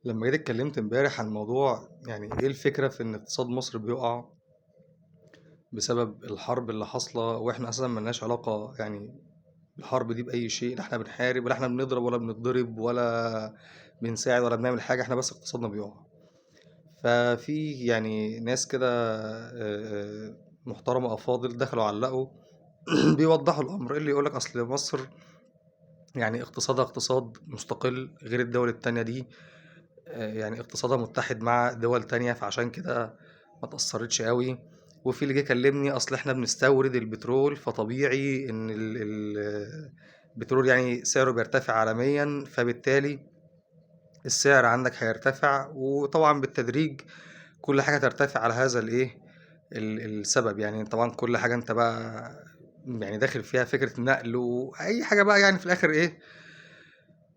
لما جيت اتكلمت امبارح عن موضوع، يعني ايه الفكرة في ان اقتصاد مصر بيقع بسبب الحرب اللي حاصلة، واحنا اصلا ملناش علاقة يعني بالحرب دي بأي شيء. لا احنا بنحارب ولا احنا بنضرب ولا بنتضرب ولا بنساعد ولا بنعمل حاجة، احنا بس اقتصادنا بيقع. ففي يعني ناس كده محترمة أفاضل دخلوا علقوا بيوضحوا الأمر. اللي يقولك أصل مصر يعني اقتصادها اقتصاد مستقل غير الدول التانية دي، يعني اقتصادها متحد مع دول تانية، فعشان كده ما تأثرتش قوي. وفي اللي جه كلمني اصل احنا بنستورد البترول، فطبيعي ان البترول يعني سعره بيرتفع عالميا، فبالتالي السعر عندك هيرتفع، وطبعا بالتدريج كل حاجة ترتفع على هذا الايه السبب. يعني طبعا كل حاجة انت بقى يعني داخل فيها فكرة نقل واي حاجة بقى، يعني في الاخر ايه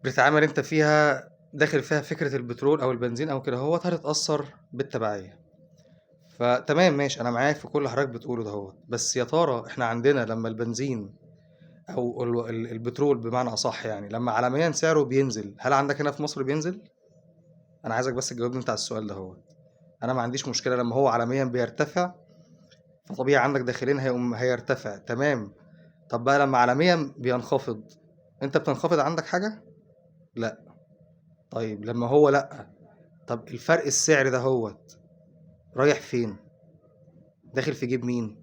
بتتعامل انت فيها داخل فيها فكرة البترول او البنزين او كده، هو هتتأثر بالتبعية. فتمام ماشي، انا معاك في كل حضرتك بتقوله دهوت، بس يا ترى احنا عندنا لما البنزين او البترول بمعنى اصح، يعني لما عالميا سعره بينزل، هل عندك هنا في مصر بينزل؟ انا عايزك بس تجاوبني انت على السؤال دهوت. انا ما عنديش مشكلة لما هو عالميا بيرتفع، فطبيعي عندك داخلين هيقوم هيرتفع، تمام. طب بقى لما عالميا بينخفض، انت بتنخفض عندك حاجة؟ لا. طيب لما هو لا، طب الفرق السعر ده هوت رايح فين؟ داخل في جيب مين؟